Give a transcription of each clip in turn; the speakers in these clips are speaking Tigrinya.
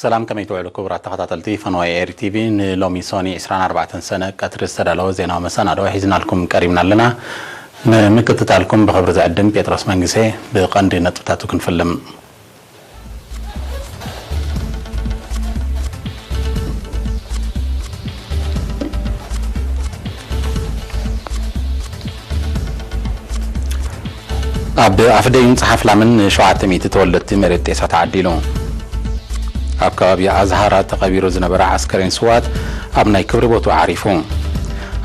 ሰላም፣ ከመይ ትውዕሉ ክቡራት ተኸታተልቲ ፈነወ ኤሪ ቲቪ? ንሎሚ ሶኒ ዕስራን ኣርባዕተን ሰነ ቀትሪ ዝተዳለወ ዜናዊ መሰናዶ ሒዝናልኩም ቀሪብና ኣለና። ንምክትታልኩም ብኽብሪ ዝዕድም ጴጥሮስ መንግሴ። ብቐንዲ ነጥብታቱ ክንፍልም። ኣብ ኣፍደዩን ጸሓፍ ላምን ሸውዓተ ሚእቲ ተወለድቲ መሬት ጤሳ ተዓዲሉ። ኣብ ከባቢ ኣዝሃራ ተቐቢሩ ዝነበረ ዓስከሬን ስዋት ኣብ ናይ ክብሪ ቦትኡ ዓሪፉ።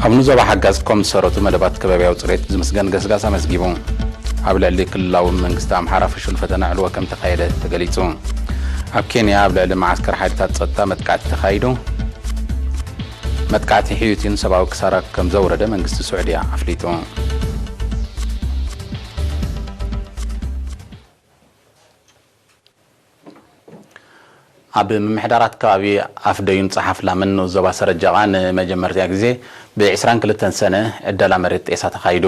ኣብ ንዞባ ሓጋዝ ኮም ዝሰረቱ መደባት ከባቢያዊ ጽሬት ዝምስገን ገስጋስ ኣመዝጊቡ። ኣብ ልዕሊ ክልላዊ መንግስቲ ኣምሓራ ፍሹል ፈተነ ዕልዎ ከም ተኻየደ ተገሊጹ። ኣብ ኬንያ ኣብ ልዕሊ መዓስከር ሓይልታት ጸጥታ መጥቃዕቲ ተኻይዱ። መጥቃዕቲ ሕዩትን ሰብኣዊ ክሳራ ከም ዘውረደ መንግስቲ ስዑድያ ኣፍሊጡ። ኣብ ምምሕዳራት ከባቢ ኣፍደዩን ጸሓፍ ላምን ንኡስ ዞባ ሰረጀቓ ንመጀመርታ ግዜ ብ ዕስራን ክልተን ሰነ ዕደላ መሬት ጤሳ ተኻይዱ።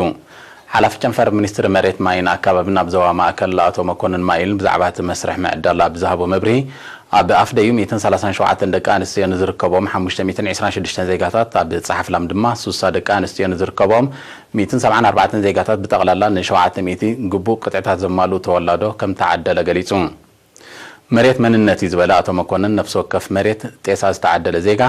ሓላፊ ጨንፈር ሚኒስትሪ መሬት ማይን ኣካባብን ኣብ ዞባ ማእከል ኣቶ መኮንን ማይል ብዛዕባ እቲ መስርሕ ምዕዳላ ብዝሃቦ መብርሂ፣ ኣብ ኣፍደዩ ሚእትን ሰላሳን ሸውዓተን ደቂ ኣንስትዮ ንዝርከቦም ሓሙሽተ ሚእትን ዕስራን ሽዱሽተን ዜጋታት፣ ኣብ ጸሓፍ ላም ድማ ሱሳ ደቂ ኣንስትዮ ንዝርከቦም ሚእትን ሰብዓን ኣርባዕተን ዜጋታት ብጠቕላላ ንሸውዓተ ሚእቲ ግቡእ ቅጥዕታት ዘማልኡ ተወላዶ ከም ተዓደለ ገሊጹ። መሬት መንነት እዩ ዝበለ ኣቶ መኮንን፣ ነፍሲ ወከፍ መሬት ጤሳ ዝተዓደለ ዜጋ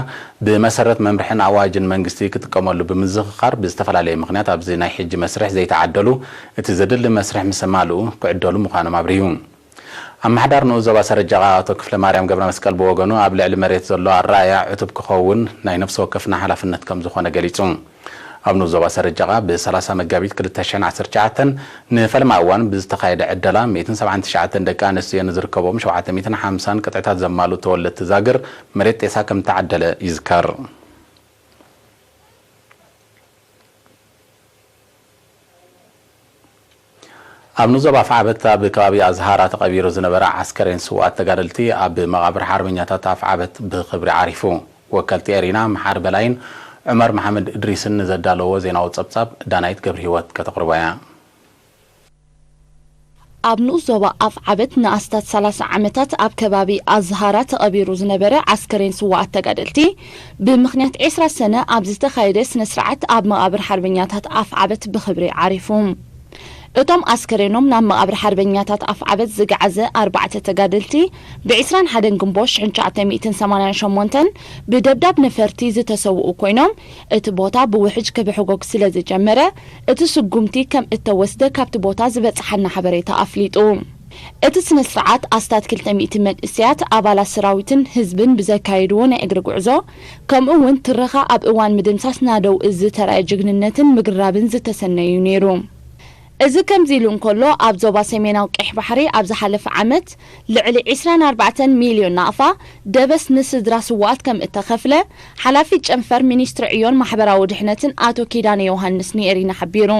ብመሰረት መምርሕን ኣዋጅን መንግስቲ ክጥቀመሉ ብምዝኽኻር፣ ብዝተፈላለየ ምኽንያት ኣብዚ ናይ ሕጂ መስርሕ ዘይተዓደሉ፣ እቲ ዘድሊ መስርሕ ምስ ኣማልኡ ክዕደሉ ምዃኖም ኣብሪሁ። ኣመሓዳር ንኡስ ዞባ ሰረጃቓ ኣቶ ክፍለ ማርያም ገብረ መስቀል ብወገኑ፣ ኣብ ልዕሊ መሬት ዘሎ ኣረኣእያ ዕቱብ ክኸውን ናይ ነፍሲ ወከፍና ሓላፍነት ከም ዝኾነ ገሊጹ። ኣብ ንኡስ ዞባ ሰረጃቓ ብ30 መጋቢት ክልተ ሽሕን ዓሰርተ ትሽዓተን ንፈለማ እዋን ብዝተኻየደ ዕደላ ሚእትን ሰብዓን ትሽዓተን ደቂ ኣንስትዮ ንዝርከቦም ሸውዓተ ሚእትን ሓምሳን ቅጥዕታት ዘማልኡ ተወለድቲ ዛግር መሬት ጤሳ ከም ተዓደለ ይዝከር። ኣብ ንኡስ ዞባ ኣፍዓበት ኣብ ከባቢ ኣዝሃራ ተቐቢሩ ዝነበረ ዓስከሬን ስውኣት ተጋደልቲ ኣብ መቓብር ሓርበኛታት ኣፍዓበት ብኽብሪ ዓሪፉ። ወከልቲ ኤሪና መሓር በላይን ዑመር መሓመድ እድሪስን ንዘዳለዎ ዜናዊ ጸብጻብ ዳናይት ገብረ ህይወት ከተቕርቦ እያ። ኣብ ንኡስ ዞባ ኣፍዓበት ንኣስታት ሰላሳ ዓመታት ኣብ ከባቢ ኣዝሃራ ተቐቢሩ ዝነበረ ዓስከሬን ስውኣት ተጋደልቲ፣ ብምኽንያት ዕስራ ሰነ ኣብ ዝተኻየደ ስነ ስርዓት ኣብ መቓብር ሓርበኛታት ኣፍዓበት ብኽብሪ ዓሪፉ። እቶም ኣስከሬኖም ናብ መቓብር ሓርበኛታት ኣፍዓበት ዝገዓዘ ኣርባዕተ ተጋደልቲ፣ ብ ዕስራን ሓደን ግንቦት ሽሕን ትሽዓተ ሚእትን ሰማንያን ሸሞንተን ብደብዳብ ነፈርቲ ዝተሰውኡ ኮይኖም፣ እቲ ቦታ ብውሕጅ ክብሕጎግ ስለ ዝጀመረ፣ እቲ ስጉምቲ ከም እተወስደ ካብቲ ቦታ ዝበጽሓና ሓበሬታ ኣፍሊጡ። እቲ ስነ ስርዓት ኣስታት ክልተ ሚእቲ መንእሰያት ኣባላት ሰራዊትን ህዝብን ብዘካየድዎ ናይ እግሪ ጉዕዞ፣ ከምኡ እውን ትረኻ ኣብ እዋን ምድምሳስ ናደው እዚ ተራእየ ጅግንነትን ምግራብን ዝተሰነዩ ነይሩ። እዚ ከምዚ ኢሉ እንከሎ፣ ኣብ ዞባ ሰሜናዊ ቀይሕ ባሕሪ ኣብ ዝሓለፈ ዓመት ልዕሊ ዕስራን ኣርባዕተን ሚልዮን ናቕፋ ደበስ ንስድራ ስውኣት ከም እተኸፍለ፣ ሓላፊ ጨንፈር ሚኒስትሪ ዕዮን ማሕበራዊ ድሕነትን ኣቶ ኪዳነ ዮሃንስ ንኤሪና ሓቢሩ።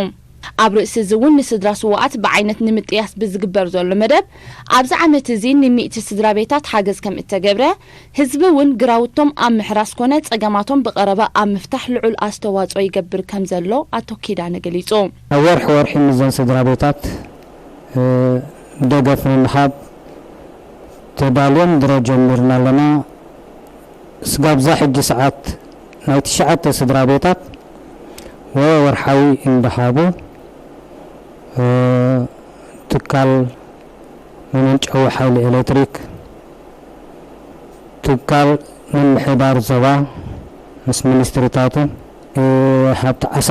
ኣብ ርእሲ እዚ እውን ንስድራ ስውኣት ብዓይነት ንምጥያስ ብዝግበር ዘሎ መደብ፣ ኣብዚ ዓመት እዚ ንሚእቲ ስድራ ቤታት ሓገዝ ከም እተገብረ፣ ህዝቢ እውን ግራውቶም ኣብ ምሕራስ ኮነ ጸገማቶም ብቐረባ ኣብ ምፍታሕ ልዑል ኣስተዋጽኦ ይገብር ከም ዘሎ ኣቶ ኪዳነ ገሊጹ። ኣብ ወርሒ ወርሒ ምስዘን ስድራ ቤታት፣ እ፣ ደገፍ ንምሃብ ተዳልዮም ድሮ ጀሚርና ኣለና። ስጋብ እዛ ሕጂ ሰዓት ናይ ትሽዓተ ስድራ ቤታት ወወርሓዊ እንዳሃቡ፣ እ፣ ትካል መመንጨዊ ሓይሊ ኤሌክትሪክ፣ ትካል ምምሕዳር ዞባ ምስ ሚኒስትሪታቱ፣ እ፣ ሃብቲ ዓሳ፣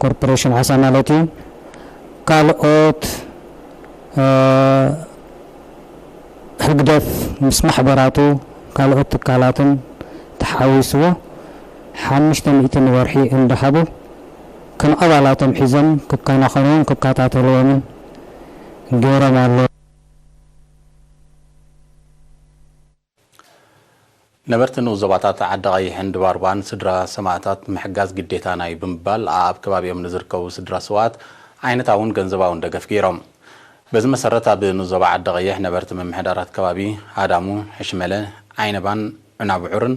ኮርፖሬሽን ዓሳ ማለት እዩ፣ ካልኦት፣ እ፣ ህግደፍ ምስ ማሕበራቱ፣ ካልኦት ትካላትን ተሓዊስዎ ሓሙሽተ ሚእቲ ንወርሒ እንዳሃቡ፣ ከም ኣባላቶም ሒዞም ክከናኸንዎን ክከታተልዎምን ገይሮም ኣለዉ። ነበርቲ ንኡስ ዞባታት ዓዲ ቀይሕን ድባርባን ስድራ ሰማእታት ምሕጋዝ ግዴታና እዩ ብምባል፣ ኣብ ከባቢኦም ንዝርከቡ ስድራ ስውኣት ዓይነታውን ገንዘባውን ደገፍ ገይሮም። በዚ መሰረት፣ ኣብ ንኡስ ዞባ ዓዲ ቀይሕ ነበርቲ ምምሕዳራት ከባቢ ኣዳሙ፣ ሕሽመለ፣ ዓይነባን ዑናብዑርን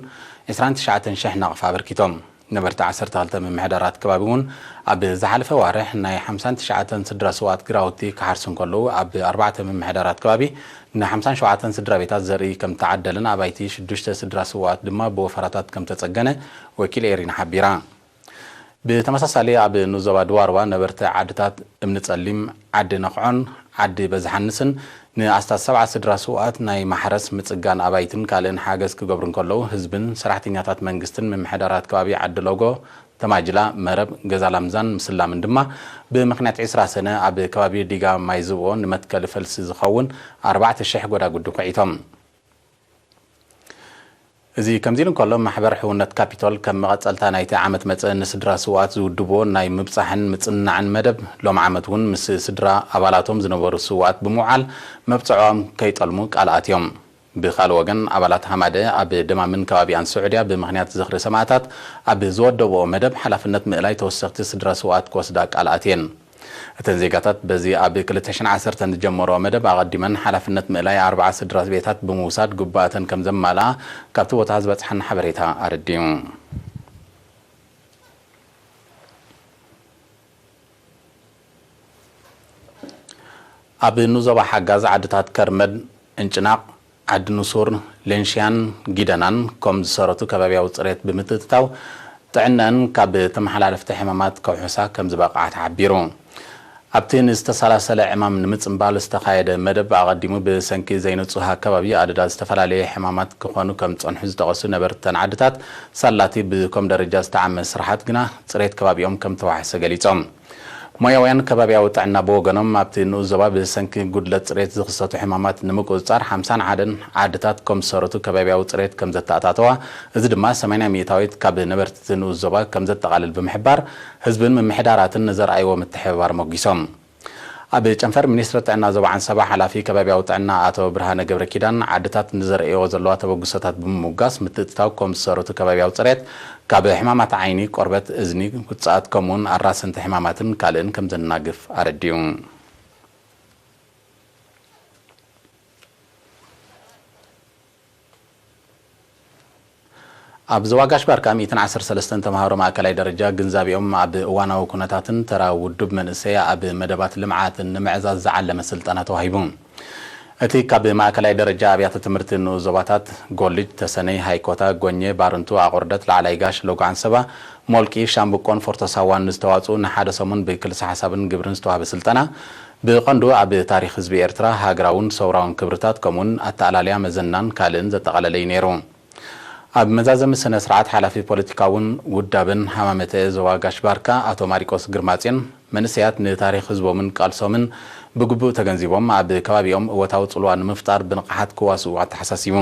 ዕስራን ትሽዓተን ሽሕ ናቕፋ ኣበርኪቶም። ነበርቲ ዓሰርተ ክልተ ምምሕዳራት ከባቢ እውን ኣብ ዝሓለፈ ዋርሕ ናይ ሓምሳን ትሽዓተን ስድራ ስውኣት ግራውቲ ክሓርሱ እንከለዉ፣ ኣብ ኣርባዕተ ምምሕዳራት ከባቢ ን ሓምሳን ሸውዓተን ስድራ ቤታት ዘርኢ ከም ተዓደለን ኣባይቲ ሽዱሽተ ስድራ ስውኣት ድማ ብወፈራታት ከም ተጸገነ ወኪል ኤሪና ሓቢራ። ብተመሳሳሊ ኣብ ንዞባ ድዋርዋ ነበርቲ ዓድታት እምኒ ጸሊም፣ ዓዲ ነኽዖን ዓዲ በዝሓንስን ንኣስታት ሰብዓ ስድራ ስውኣት ናይ ማሕረስ፣ ምጽጋን ኣባይትን ካልእን ሓገዝ ክገብሩ እንከለዉ፣ ህዝብን ሰራሕተኛታት መንግስትን ምምሕዳራት ከባቢ ዓዲ ሎጎ፣ ተማጅላ፣ መረብ፣ ገዛ ላምዛን ምስላምን ድማ ብምኽንያት ዕስራ ሰነ ኣብ ከባቢ ዲጋ ማይ ዝብኦ ንመትከሊ ፈልሲ ዝኸውን ኣርባዕተ ሽሕ ጎዳጉዲ ኩዒቶም። እዚ ከምዚ ኢሉ እንከሎ፣ ማሕበር ሕውነት ካፒቶል ከም መቐጸልታ ናይቲ ዓመት መጸ ንስድራ ስውኣት ዝውድብዎ ናይ ምብጻሕን ምጽንናዕን መደብ፣ ሎም ዓመት እውን ምስ ስድራ ኣባላቶም ዝነበሩ ስውኣት ብምውዓል መብጽዖም ከይጠልሙ ቃል ኣትዮም። ብኻልእ ወገን፣ ኣባላት ሃማደ ኣብ ደማምን ከባቢኣን ስዑድያ ብምኽንያት ዝኽሪ ሰማእታት ኣብ ዝወደብኦ መደብ ሓላፍነት ምእላይ ተወሰኽቲ ስድራ ስውኣት ክወስዳ ቃል ኣትየን። እተን ዜጋታት በዚ ኣብ ክልተ ሽሕን ዓሰርተን ዝጀመሮ መደብ ኣቐዲመን ሓላፍነት ምእላይ ኣርብዓ ስድራ ቤታት ብምውሳድ ግቡኣተን ከም ዘማልኣ ካብቲ ቦታ ዝበጽሓና ሓበሬታ ኣረዲኡ። ኣብ ንዞባ ሓጋዝ ዓድታት ከርመድ፣ እንጭናቕ፣ ዓዲ ንሱር፣ ሌንሽያን ጊደናን ኮም ዝሰረቱ ከባቢያዊ ጽሬት ብምትእትታው ጥዕነን ካብ ተመሓላለፍቲ ሕማማት ከውሕሳ ከም ዝበቕዓ ተሓቢሩ። ኣብቲ ንዝተሰላሰለ ዕማም ንምጽንባል ዝተኻየደ መደብ ኣቐዲሙ ብሰንኪ ዘይንጹህ ኣከባቢ ኣደዳ ዝተፈላለየ ሕማማት ክኾኑ ከም ዝጸንሑ ዝጠቐሱ ነበርተን ዓድታት ሳላቲ ብኮም ደረጃ ዝተዓመ ስራሓት ግና ጽሬት ከባቢኦም ከም ተዋሕሰ ገሊጾም። ሞያውያን ከባቢያዊ ጥዕና ብወገኖም፣ ኣብቲ ንኡስ ዞባ ብሰንኪ ጉድለት ጽሬት ዝኽሰቱ ሕማማት ንምቁጽጻር ሓምሳን ሓደን ዓድታት ኮም ዝሰረቱ ከባቢያዊ ጽሬት ከም ዘተኣታተዋ፣ እዚ ድማ ሰማንያ ሚእታዊት ካብ ነበርቲ እቲ ንኡስ ዞባ ከም ዘጠቓልል ብምሕባር፣ ህዝብን ምምሕዳራትን ንዘርኣይዎ ምትሕብባር ሞጊሶም። ኣብ ጨንፈር ሚኒስትሪ ጥዕና ዞባ ዓንሰባ ሓላፊ ከባቢያዊ ጥዕና ኣቶ ብርሃነ ገብረ ኪዳን፣ ዓድታት ንዘርእዮ ዘለዋ ተበግሶታት ብምሙጋስ፣ ምትእትታው ኮም ዝሰረቱ ከባቢያዊ ጽሬት ካብ ሕማማት ዓይኒ፣ ቆርበት፣ እዝኒ፣ ውጽኣት ከምኡውን ኣራሰንቲ ሕማማትን ካልእን ከም ዘናግፍ ኣረዲኡ። ኣብ ዞባ ጋሽ ባርካ ሚእትን ዓሰርተ ሰለስተን ተምሃሮ ማእከላይ ደረጃ ግንዛቤኦም ኣብ እዋናዊ ኩነታትን ተራ ውዱብ መንእሰይ ኣብ መደባት ልምዓትን ንምዕዛዝ ዝዓለመ ስልጠና ተዋሂቡ። እቲ ካብ ማእከላይ ደረጃ ኣብያተ ትምህርቲ ንኡስ ዞባታት ጎልጅ፣ ተሰነይ፣ ሃይኮታ፣ ጎኘ፣ ባርንቱ፣ ኣቑርደት፣ ላዕላይ ጋሽ፣ ሎጎ ዓንሰባ፣ ሞልቂ፣ ሻምብቆን ፎርቶ ሳዋን ንዝተዋጽኡ ንሓደ ሰሙን ብክልሰ ሓሳብን ግብርን ዝተዋህበ ስልጠና ብቐንዱ ኣብ ታሪኽ ህዝቢ ኤርትራ፣ ሃገራውን ሰውራውን ክብርታት ከምኡውን ኣተኣላልያ መዘናን ካልእን ዘጠቓለለ እዩ ነይሩ። ኣብ መዛዘሚ ስነ ስርዓት ሓላፊ ፖለቲካውን ውዳበን ሃማመተ ዞባ ጋሽ ባርካ ኣቶ ማሪቆስ ግርማጽዮን፣ መንእሰያት ንታሪኽ ህዝቦምን ቃልሶምን ብግቡእ ተገንዚቦም ኣብ ከባቢኦም እወታዊ ጽልዋ ንምፍጣር ብንቕሓት ክዋስኡ ኣተሓሳሲቡ።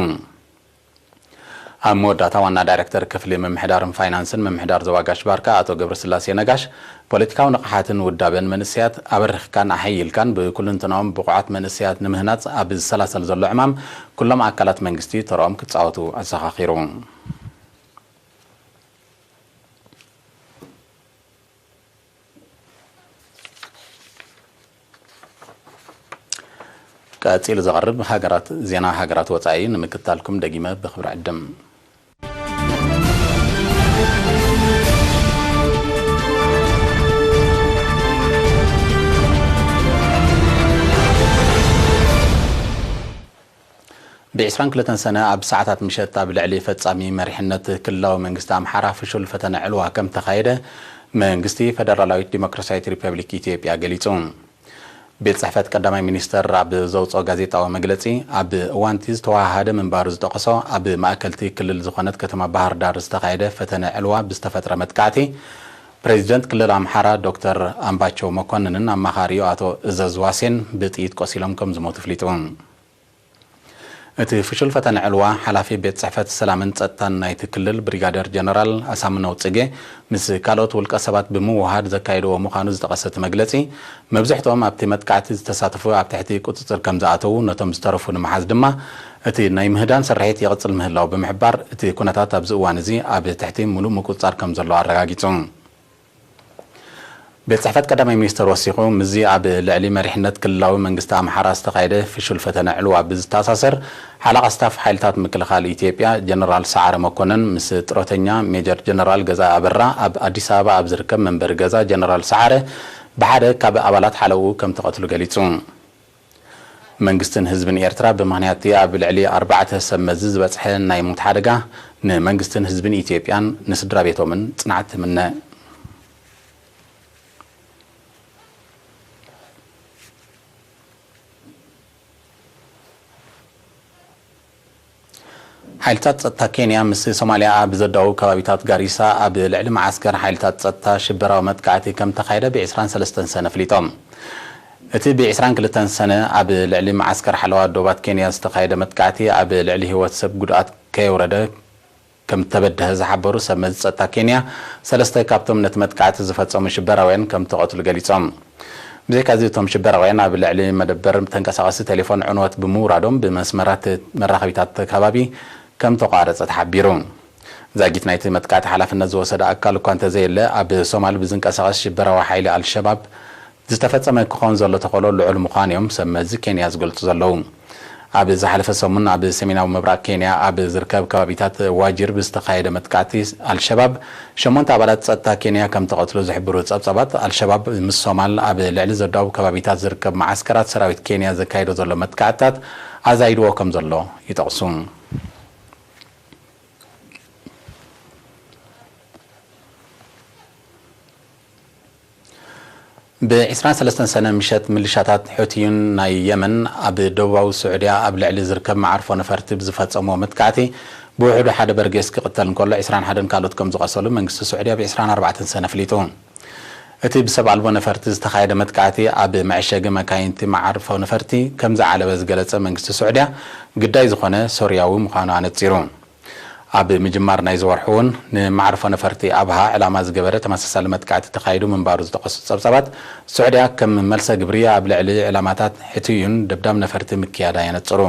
ኣብ መወዳእታ ዋና ዳይሬክተር ክፍሊ ምምሕዳርን ፋይናንስን ምምሕዳር ዞባ ጋሽ ባርካ ኣቶ ገብረስላሴ ነጋሽ፣ ፖለቲካዊ ንቕሓትን ውዳበን መንእሰያት ኣበርኺኽካን ኣሐይልካን ብኩልንትናኦም ብቑዓት መንእሰያት ንምህናጽ ኣብ ዝሰላሰል ዘሎ ዕማም ኩሎም ኣካላት መንግስቲ ተርኦም ክጻወቱ ኣዘኻኺሩ። ቀጺሉ ዝቐርብ ሃገራት ዜና ሃገራት ወጻኢ ንምክታልኩም ደጊመ ብኽብሪ ዕድም። ብዕስራን ክልተን ሰነ ኣብ ሰዓታት ምሸት ኣብ ልዕሊ ፈጻሚ መሪሕነት ክልላዊ መንግስቲ ኣምሓራ ፍሹል ፈተነ ዕልዋ ከም ተኻየደ መንግስቲ ፈደራላዊት ዲሞክራሲያዊት ሪፐብሊክ ኢትዮጵያ ገሊጹ። ቤት ጽሕፈት ቀዳማይ ሚኒስተር ኣብ ዘውጽኦ ጋዜጣዊ መግለጺ፣ ኣብ እዋንቲ ዝተዋሃሃደ ምንባሩ ዝጠቐሶ ኣብ ማእከልቲ ክልል ዝኾነት ከተማ ባህር ዳር ዝተኻየደ ፈተነ ዕልዋ ብዝተፈጥረ መጥቃዕቲ፣ ፕሬዚደንት ክልል ኣምሓራ ዶክተር ኣምባቸው መኮንንን ኣማኻሪኡ ኣቶ እዘዝ ዋሴን ብጥይት ቆሲሎም ከም ዝሞቱ ፍሊጡ። እቲ ፍሹል ፈተነ ዕልዋ፣ ሓላፊ ቤት ጽሕፈት ሰላምን ጸጥታን ናይቲ ክልል ብሪጋደር ጀነራል ኣሳምነው ጽጌ፣ ምስ ካልኦት ውልቀ ሰባት ብምውሃድ ዘካየድዎ ምዃኑ ዝጠቐሰ እቲ መግለጺ፣ መብዝሕትኦም ኣብቲ መጥቃዕቲ ዝተሳተፉ ኣብ ትሕቲ ቁጽጽር ከም ዝኣተዉ፣ ነቶም ዝተረፉ ንምሓዝ ድማ እቲ ናይ ምህዳን ስርሒት ይቕጽል ምህላው ብምሕባር፣ እቲ ኩነታት ኣብዚ እዋን እዚ ኣብ ትሕቲ ምሉእ ምቁጽጻር ከም ዘሎ ኣረጋጊጹ። ቤት ጽሕፈት ቀዳማይ ሚኒስተር ወሲኹ፣ ምስዚ ኣብ ልዕሊ መሪሕነት ክልላዊ መንግስቲ ኣምሓራ ዝተኻየደ ፍሹል ፈተነ ዕልዋ ብዝተኣሳሰር፣ ሓለቓ ስታፍ ሓይልታት ምክልኻል ኢትዮጵያ ጀነራል ሰዓረ መኮነን ምስ ጥሮተኛ ሜጀር ጀነራል ገዛ ኣበራ ኣብ ኣዲስ ኣበባ ኣብ ዝርከብ መንበሪ ገዛ ጀነራል ሰዓረ ብሓደ ካብ ኣባላት ሓለውኡ ከም ተቐትሉ ገሊጹ። መንግስትን ህዝብን ኤርትራ ብምኽንያት እቲ ኣብ ልዕሊ ኣርባዕተ ሰብ መዚ ዝበጽሐ ናይ ሞት ሓደጋ ንመንግስትን ህዝብን ኢትዮጵያን ንስድራ ቤቶምን ጽንዓት ትምነ። ሓይልታት ጸጥታ ኬንያ ምስ ሶማልያ ኣብ ዘዳዉ ከባቢታት ጋሪሳ ኣብ ልዕሊ መዓስከር ሓይልታት ጸጥታ ሽበራዊ መጥቃዕቲ ከም ተኻየደ ብ ዕስራን ሰለስተን ሰነ ኣፍሊጦም። እቲ ብ ዕስራን ክልተን ሰነ ኣብ ልዕሊ መዓስከር ሓለዋ ዶባት ኬንያ ዝተኻየደ መጥቃዕቲ ኣብ ልዕሊ ህይወት ሰብ ጉድኣት ከየውረደ ከም እተበደሀ ዝሓበሩ ሰብ መዚ ጸጥታ ኬንያ፣ ሰለስተ ካብቶም ነቲ መጥቃዕቲ ዝፈጸሙ ሽበራውያን ከም እተቐትሉ ገሊጾም። ብዘይካዚ እቶም ሽበራውያን ኣብ ልዕሊ መደበር ተንቀሳቐሲ ቴሌፎን ዕንወት ብምውራዶም ብመስመራት መራኸቢታት እቲ ከባቢ ከም ተቋረጸ ተሓቢሩ። ዛጊት ናይቲ መጥቃዕቲ ሓላፍነት ዝወሰደ ኣካል እኳ እንተዘየለ፣ ኣብ ሶማል ብዝንቀሳቐስ ሽበራዊ ሓይሊ ኣልሸባብ ዝተፈጸመ ክኾን ዘሎ ተኽእሎ ልዑል ምዃኑ እዮም ሰብ መዚ ኬንያ ዝገልጹ ዘለዉ። ኣብ ዝሓለፈ ሰሙን ኣብ ሰሜናዊ ምብራቕ ኬንያ ኣብ ዝርከብ ከባቢታት ዋጂር ብዝተኻየደ መጥቃዕቲ ኣልሸባብ ሸሞንተ ኣባላት ጸጥታ ኬንያ ከም ተቐትሉ ዝሕብሩ ጸብጻባት፣ ኣልሸባብ ምስ ሶማል ኣብ ልዕሊ ዘዳውብ ከባቢታት ዝርከብ መዓስከራት ሰራዊት ኬንያ ዘካይዶ ዘሎ መጥቃዕትታት ኣዛይድዎ ከም ዘሎ ይጠቕሱ። ብ ዕስራን ሰለስተን ሰነ ምሸት፣ ምልሻታት ሑቲዩን ናይ የመን ኣብ ደቡባዊ ስዑድያ ኣብ ልዕሊ ዝርከብ መዓርፎ ነፈርቲ ብዝፈጸምዎ መጥቃዕቲ ብውሕዱ ሓደ በርጌስ ክቕተል እንከሎ፣ ዕስራን ሓደን ካልኦት ከም ዝቖሰሉ መንግስቲ ስዑድያ ብ ዕስራን ኣርባዕተን ሰነ ኣፍሊጡ። እቲ ብሰብ ኣልቦ ነፈርቲ ዝተኻየደ መጥቃዕቲ ኣብ መዐሸጊ መካይንቲ መዓርፎ ነፈርቲ ከም ዝዓለበ ዝገለጸ መንግስቲ ስዑድያ፣ ግዳይ ዝኾነ ሶርያዊ ምዃኑ ኣነጺሩ። ኣብ ምጅማር ናይዚ ወርሒ እውን ንመዓርፎ ነፈርቲ ኣብሃ ዕላማ ዝገበረ ተመሳሳሊ መጥቃዕቲ ተኻይዱ ምንባሩ ዝጠቐሱ ጸብጻባት፣ ስዑድያ ከም መልሰ ግብሪ ኣብ ልዕሊ ዕላማታት ሕትዩን ደብዳብ ነፈርቲ ምክያዳ የነጽሩ።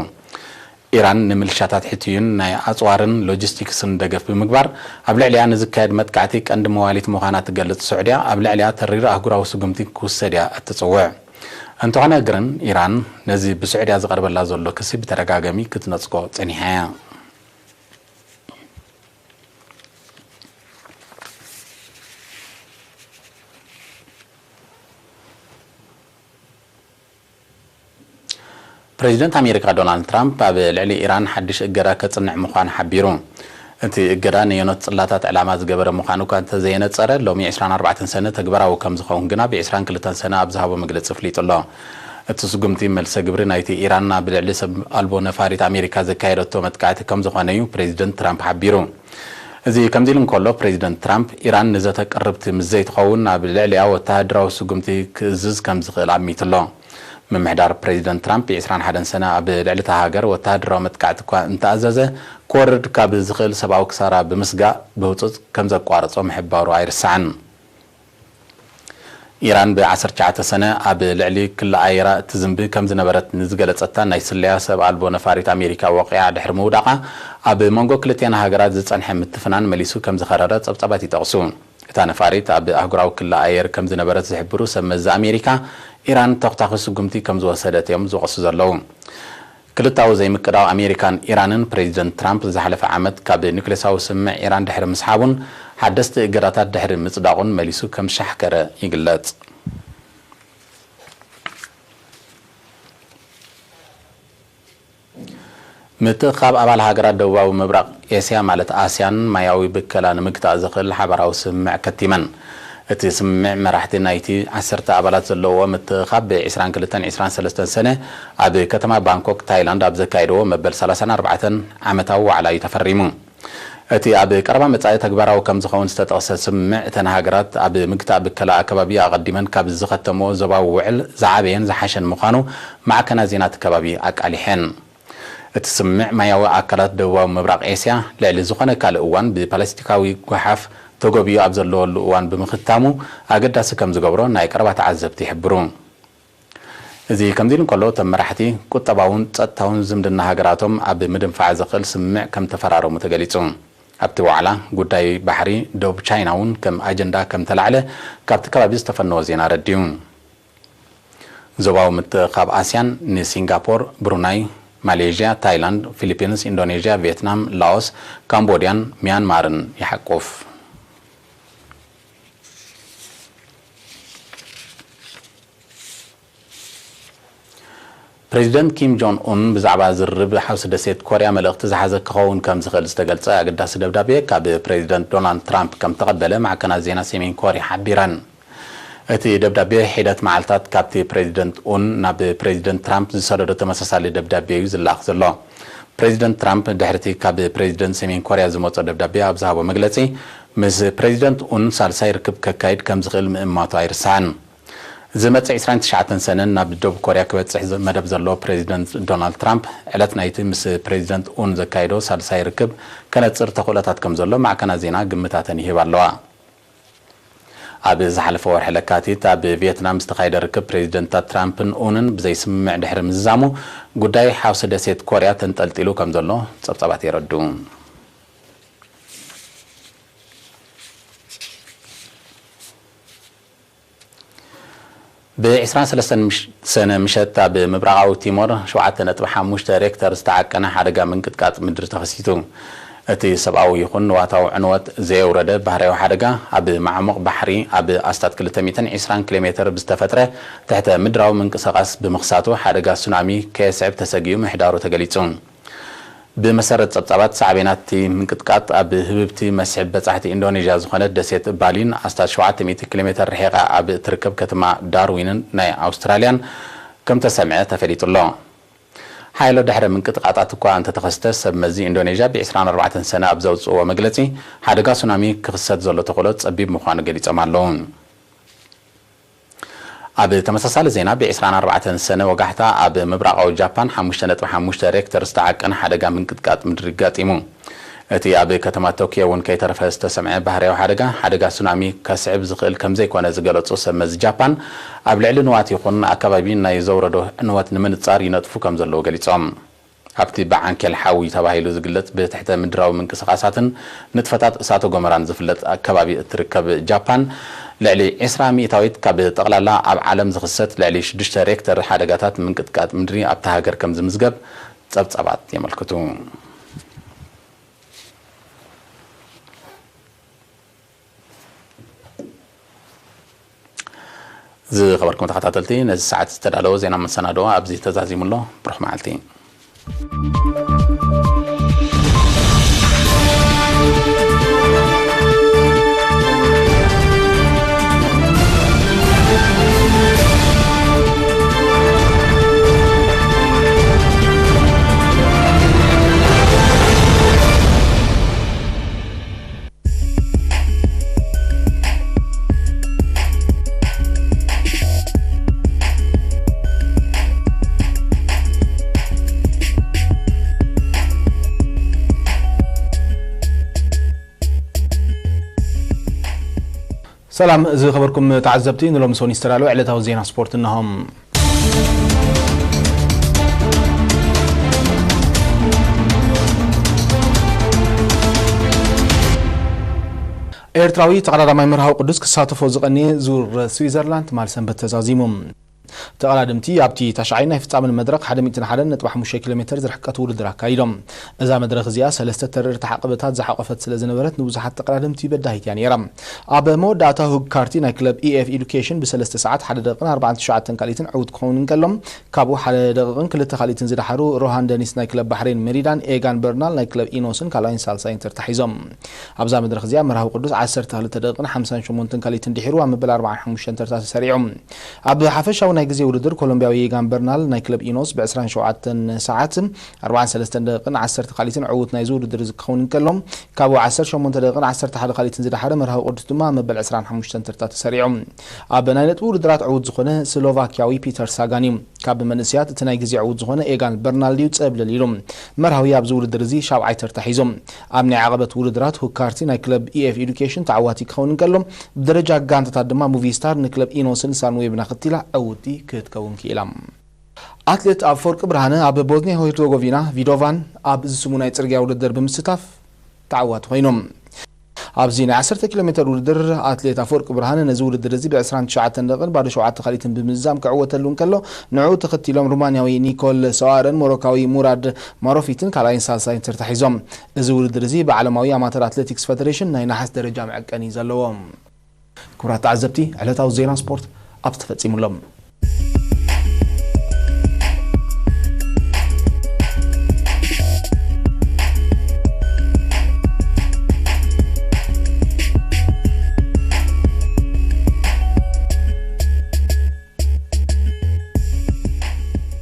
ኢራን ንምልሻታት ሕትዩን ናይ ኣጽዋርን ሎጂስቲክስን ደገፍ ብምግባር፣ ኣብ ልዕሊኣ ንዝካየድ መጥቃዕቲ ቀንዲ መዋሊት ምዃና ትገልጽ ስዑድያ፣ ኣብ ልዕሊኣ ተሪር ኣህጉራዊ ስጉምቲ ክውሰድ እያ እትጽውዕ። እንተኾነ ግርን፣ ኢራን ነዚ ብስዑድያ ዝቐርበላ ዘሎ ክሲ ብተደጋጋሚ ክትነጽጎ ጸኒሓ እያ። ፕሬዚደንት ኣሜሪካ ዶናልድ ትራምፕ ኣብ ልዕሊ ኢራን ሓድሽ እገዳ ከጽንዕ ምዃኑ ሓቢሩ። እቲ እገዳ ነየኖት ጽላታት ዕላማ ዝገበረ ምዃኑ እኳ እንተዘየነጸረ፣ ሎሚ ዕስራን ኣርባዕተን ሰነ ተግባራዊ ከም ዝኸውን ግና ብ ዕስራን ክልተን ሰነ ኣብ ዝሃቦ መግለጺ ኣፍሊጡ ኣሎ። እቲ ስጉምቲ መልሰ ግብሪ ናይቲ ኢራን ኣብ ልዕሊ ሰብ ኣልቦ ነፋሪት ኣሜሪካ ዘካየደቶ መጥቃዕቲ ከም ዝኾነ እዩ ፕሬዚደንት ትራምፕ ሓቢሩ። እዚ ከምዚ ኢሉ እንከሎ፣ ፕሬዚደንት ትራምፕ፣ ኢራን ንዘተ ቅርብቲ ምስ ዘይትኸውን ኣብ ልዕሊኣ ወተሃደራዊ ስጉምቲ ክእዝዝ ከም ዝኽእል ኣሚቱ ኣሎ። ምምሕዳር ፕሬዚደንት ትራምፕ፣ ብ ዕስራን ሓደን ሰነ ኣብ ልዕሊ እታ ሃገር ወተሃደራዊ መጥቃዕቲ እኳ እንተኣዘዘ፣ ክወርድ ካብ ዝኽእል ሰብኣዊ ክሳራ ብምስጋእ ብህጹጽ ከም ዘቋርጾ ምሕባሩ ኣይርሳዕን። ኢራን ብ ዓሰርተ ትሽዓተ ሰነ ኣብ ልዕሊ ክሊ ኣየራ እትዝንቢ ከም ዝነበረት ንዝገለጸታ ናይ ስለያ ሰብ ኣልቦ ነፋሪት ኣሜሪካ ወቒዓ ድሕሪ ምውዳቓ፣ ኣብ መንጎ ክልቲኣን ሃገራት ዝጸንሐ ምትፍናን መሊሱ ከም ዝኸረረ ጸብጻባት ይጠቕሱ። እታ ነፋሪት ኣብ ኣህጉራዊ ክሊ ኣየር ከም ዝነበረት ዝሕብሩ ሰብ መዚ ኣሜሪካ፣ ኢራን ተኹታኺ ስጉምቲ ከም ዝወሰደት እዮም ዝወቕሱ ዘለዉ። ክልታዊ ዘይምቅዳው ኣሜሪካን ኢራንን፣ ፕሬዚደንት ትራምፕ ዝሓለፈ ዓመት ካብ ኒውክሌሳዊ ስምምዕ ኢራን ድሕሪ ምስሓቡን ሓደስቲ እገዳታት ድሕሪ ምጽዳቑን መሊሱ ከም ዝሻሕከረ ይግለጽ። ምትእኽኻብ ኣባል ሃገራት ደቡባዊ ምብራቕ ኤስያ ማለት ኣስያን ማያዊ ብከላ ንምግታእ ዘኽእል ሓባራዊ ስምምዕ ከቲመን። እቲ ስምምዕ መራሕቲ ናይቲ ዓሰርተ ኣባላት ዘለውዎ ምትእኽኻብ ብ ዕስራን ክልተን ዕስራን ሰለስተን ሰነ ኣብ ከተማ ባንኮክ ታይላንድ ኣብ ዘካየድዎ መበል ሰላሳን ኣርባዕተን ዓመታዊ ዋዕላ እዩ ተፈሪሙ። እቲ ኣብ ቀረባ መጻኢ ተግባራዊ ከም ዝኸውን ዝተጠቕሰ ስምምዕ፣ እተን ሃገራት ኣብ ምግታእ ብከላ ኣከባቢ ኣቐዲመን ካብ ዝኸተምዎ ዞባዊ ውዕል ዝዓበየን ዝሓሸን ምዃኑ ማዕከናት ዜና እቲ ከባቢ ኣቃሊሐን። እቲ ስምምዕ፣ ማያዊ ኣካላት ደቡባዊ ምብራቕ ኤስያ ልዕሊ ዝኾነ ካልእ እዋን ብፓላስቲካዊ ጓሓፍ ተጎቢዩ ኣብ ዘለወሉ እዋን ብምኽታሙ ኣገዳሲ ከም ዝገብሮ ናይ ቀረባ ተዓዘብቲ ይሕብሩ። እዚ ከምዚ ኢሉ እንከሎ፣ እቶም መራሕቲ ቁጠባውን ጸጥታውን ዝምድና ሃገራቶም ኣብ ምድንፋዕ ዘኽእል ስምምዕ ከም ተፈራረሙ ተገሊጹ። ኣብቲ ዋዕላ ጉዳይ ባሕሪ ዶብ ቻይና እውን ከም ኣጀንዳ ከም ተላዕለ ካብቲ ከባቢ ዝተፈነወ ዜና ኣረድዩ። ዞባዊ ምትእኻብ ኣስያን ንሲንጋፖር፣ ብሩናይ፣ ማሌዥያ፣ ታይላንድ፣ ፊሊፒንስ፣ ኢንዶኔዥያ፣ ቪየትናም፣ ላኦስ፣ ካምቦድያን ሚያንማርን ይሓቁፍ። ፕሬዚደንት ኪም ጆን ኡን ብዛዕባ ዝርርብ ሓውሲ ደሴት ኮርያ መልእኽቲ ዝሓዘ ክኸውን ከም ዝኽእል ዝተገልጸ ኣገዳሲ ደብዳቤ ካብ ፕሬዚደንት ዶናልድ ትራምፕ ከም ተቐበለ ማዕከናት ዜና ሰሜን ኮርያ ሓቢረን። እቲ ደብዳቤ ሒደት መዓልታት ካብቲ ፕሬዚደንት ኡን ናብ ፕሬዚደንት ትራምፕ ዝሰደዶ ተመሳሳሊ ደብዳቤ እዩ ዝለኣኽ ዘሎ። ፕሬዚደንት ትራምፕ ድሕሪቲ ካብ ፕሬዚደንት ሰሜን ኮርያ ዝመጾ ደብዳቤ ኣብ ዝሃቦ መግለጺ፣ ምስ ፕሬዚደንት ኡን ሳልሳይ ርክብ ከካይድ ከም ዝኽእል ምእማቱ ኣይርሳዕን። ዝመጽእ ዕስራን ትሽዓተን ሰነን ናብ ደቡብ ኮርያ ክበጽሕ ዝ-፣ መደብ ዘሎ ፕሬዚደንት ዶናልድ ትራምፕ፣ ዕለት ናይቲ ምስ ፕሬዚደንት ኡን ዘካየዶ ሳልሳይ ርክብ ከነጽር ተኽእሎታት ከም ዘሎ ማዕከናት ዜና ግምታተን ይህባ ኣለዋ። ኣብ ዝሓለፈ ወርሒ ለካቲት ኣብ ቪየትናም ዝተኻየደ ርክብ ፕሬዚደንታት ትራምፕን ኡንን ብዘይስምምዕ ድሕሪ ምዝዛሙ፣ ጉዳይ ሓውሲ ደሴት ኮርያ ተንጠልጢሉ ከም ዘሎ ጸብጻባት የረድኡ። ብ ዕስራን ሰለስተን ምሽ-፣ ሰነ ምሸት ኣብ ምብራቓዊ ቲሞር ሸውዓተ ነጥቢ ሓሙሽተ ሬክተር ዝተዓቀነ ሓደጋ ምንቅጥቃጥ ምድሪ ተኸሲቱ። እቲ ሰብኣዊ ይኹን ንዋታዊ ዕንወት ዘየውረደ ባህርያዊ ሓደጋ፣ ኣብ ማዕሙቕ ባሕሪ ኣብ ኣስታት ክልተ ሚእትን ዕስራን ኪሎ ሜተር ብዝተፈጥረ ትሕተ ምድራዊ ምንቅስቓስ ብምኽሳቱ፣ ሓደጋ ሱናሚ ከየስዕብ ተሰጊኡ ምሕዳሩ ተገሊጹ። ብመሰረት ጸብጻባት፣ ሳዕቤናት እቲ ምንቅጥቃጥ ኣብ ህብብቲ መስሕብ በጻሕቲ ኢንዶኔዥያ ዝኾነት ደሴት ባሊን ኣስታት ሸውዓተ ሚእቲ ኪሎ ሜተር ርሒቓ ኣብ እትርከብ ከተማ ዳርዊንን ናይ ኣውስትራልያን ከም ተሰምዐ ተፈሊጡ ኣሎ። ሓያሎ ድሕረ ምንቅጥቃጣት እኳ እንተተኸስተ፣ ሰብ መዚ ኢንዶኔዥያ ብ ዕስራን ኣርባዕተን ሰነ ኣብ ዘውጽእዎ መግለጺ፣ ሓደጋ ሱናሚ ክኽሰት ዘሎ ተኽእሎ ጸቢብ ምዃኑ ገሊጾም ኣለዉ። ኣብ ተመሳሳሊ ዜና፣ ብ ዕስራን ኣርባዕተን ሰነ ወጋሕታ ኣብ ምብራቓዊ ጃፓን ሓሙሽተ ነጥቢ ሓሙሽተ ሬክተር ዝተዓቀነ ሓደጋ ምንቅጥቃጥ ምድሪ ኣጋጢሙ። እቲ ኣብ ከተማ ቶኪዮ እውን ከይተረፈ ዝተሰምዐ ባህርያዊ ሓደጋ፣ ሓደጋ ሱናሚ ከስዕብ ዝኽእል ከም ዘይኮነ ዝገለጹ ሰብ መዚ ጃፓን፣ ኣብ ልዕሊ ንዋት ይኹን ኣከባቢ ናይ ዘውረዶ ዕንወት ንምንጻር ይነጥፉ ከም ዘለዉ ገሊጾም። ኣብቲ ብዓንኬል ሓዊ ተባሂሉ ዝግለጽ ብትሕተ ምድራዊ ምንቅስቓሳትን ንጥፈታት እሳተ ጎመራን ዝፍለጥ ከባቢ እትርከብ ጃፓን፣ ልዕሊ ዕስራ ሚእታዊት ካብ ጠቕላላ ኣብ ዓለም ዝኽሰት ልዕሊ ሽዱሽተ ሬክተር ሓደጋታት ምንቅጥቃጥ ምድሪ ኣብታ ሃገር ከም ዝምዝገብ ጸብጻባት የመልክቱ። ዝኸበርኩም ተኸታተልቲ፣ ነዚ ሰዓት ዝተዳለወ ዜና መሰናድኦ ኣብዚ ተዛዚሙ ኣሎ። ብሩኽ መዓልቲ። ሰላም ዝኸበርኩም ተዓዘብቲ፣ ንሎሚ ሰኒ ዝተዳለወ ዕለታዊ ዜና ስፖርት እነሆ። ኤርትራዊ ተቐዳዳማይ መርሃዊ ቅዱስ ክሳተፎ ዝቐነየ ዙር ስዊዘርላንድ ትማል ሰንበት ተዛዚሙ። ተቐዳደምቲ ኣብቲ ታሽዓይ ናይ ፍጻመ መድረኽ ሓደ ሚእትን ሓደን ነጥቢ ሓሙሽተ ኪሎ ሜተር ዝርሕቀት ውድድር ኣካይዶም። እዛ መድረኽ እዚኣ ሰለስተ ተረርቲ ዓቐበታት ዝሓቖፈት ስለ ዝነበረት ንብዙሓት ተቐዳደምቲ በዳሂት እያ ነይራ። ኣብ መወዳእታ ሁግ ካርቲ ናይ ክለብ ኢኤፍ ኤዱኬሽን ብሰለስተ ሰዓት ሓደ ደቂቕን ኣርባዕን ትሽዓተን ካልኢትን ዕዉት ክኸውን እንከሎ፣ ካብኡ ሓደ ደቂቕን ክልተ ካልኢትን ዝደሓሩ ሮሃን ደኒስ ናይ ክለብ ባሕሬን ሜሪዳን ኤጋን በርናል ናይ ክለብ ኢኖስን ካልኣይን ሳልሳይን ተርታ ሒዞም። ኣብዛ መድረኽ እዚኣ መርሃዊ ቅዱስ ዓሰርተ ክልተ ደቂቕን ሓምሳን ሸሞንተን ካልኢትን ድሒሩ ኣብ መበል ኣርባዓን ሓሙሽተን ተርታ ተሰሪዑ። ኣብ ሓፈሻዊ ናይ ግዜ ውድድር ኮሎምቢያዊ ኤጋን በርናል ናይ ክለብ ኢኖስ ብ ዕስራን ሸውዓተን ሰዓት ኣርባዓን ሰለስተን ደቂቕን ዓሰርተ ካልኢትን ዕዉት ናይዚ ውድድር ክኸውን እንከሎ፣ ካብኡ ዓሰርተ ሸሞንተ ደቂቕን ዓሰርተ ሓደ ካልኢትን ዝደሓረ መርሃዊ ቅዱስ ድማ ኣብ መበል ዕስራን ሓሙሽተን ተርታ ተሰሪዑ። ኣብ ናይ ነጥቢ ውድድራት ዕዉት ዝኾነ ስሎቫክያዊ ፒተር ሳጋን እዩ። ካብ መንእሰያት እቲ ናይ ግዜ ዕዉት ዝኾነ ኤጋን በርናልድ እዩ ጸብለል ኢሉ። መርሃዊ ኣብዚ ውድድር እዚ ሻብዓይ ተርታ ሒዞም። ኣብ ናይ ዓቐበት ውድድራት ሁካርቲ ናይ ክለብ ኢኤፍ ኤዱኬሽን ተዓዋቲ ክኸውን እንከሎ፣ ብደረጃ ጋንታታት ድማ ሙቪስታር ንክለብ ኢኖስን ሳንዌብን ኣኸቲላ ዕውቲ ክትከውን ክኢላ። ኣትሌት ኣፈወርቂ ብርሃነ ኣብ ቦዝኒያ ሄርዞጎቪና ቪዶቫን ኣብ ዝስሙ ናይ ጽርግያ ውድድር ብምስታፍ ተዓዋቲ ኮይኖም። ኣብዚ ናይ ዓሰርተ ኪሎ ሜትር ውድድር ኣትሌት ኣፈወርቂ ብርሃነ ነዚ ውድድር እዚ ብ29 ደቂቕን ባዶ ሸውዓተ ካልኢትን ብምዝዛም ክዕወተሉ እንከሎ፣ ንዕኡ ተኸቲሎም ሩማንያዊ ኒኮል ሰዋረን ሞሮካዊ ሙራድ ማሮፊትን ካልኣይን ሳልሳይን ተርታ ሒዞም። እዚ ውድድር እዚ ብዓለማዊ ኣማተር ኣትሌቲክስ ፈደሬሽን ናይ ነሓስ ደረጃ መዐቀኒ እዩ ዘለዎ። ክቡራት ተዓዘብቲ፣ ዕለታዊ ዜና ስፖርት ኣብዚ ተፈጺሙ ኣሎ።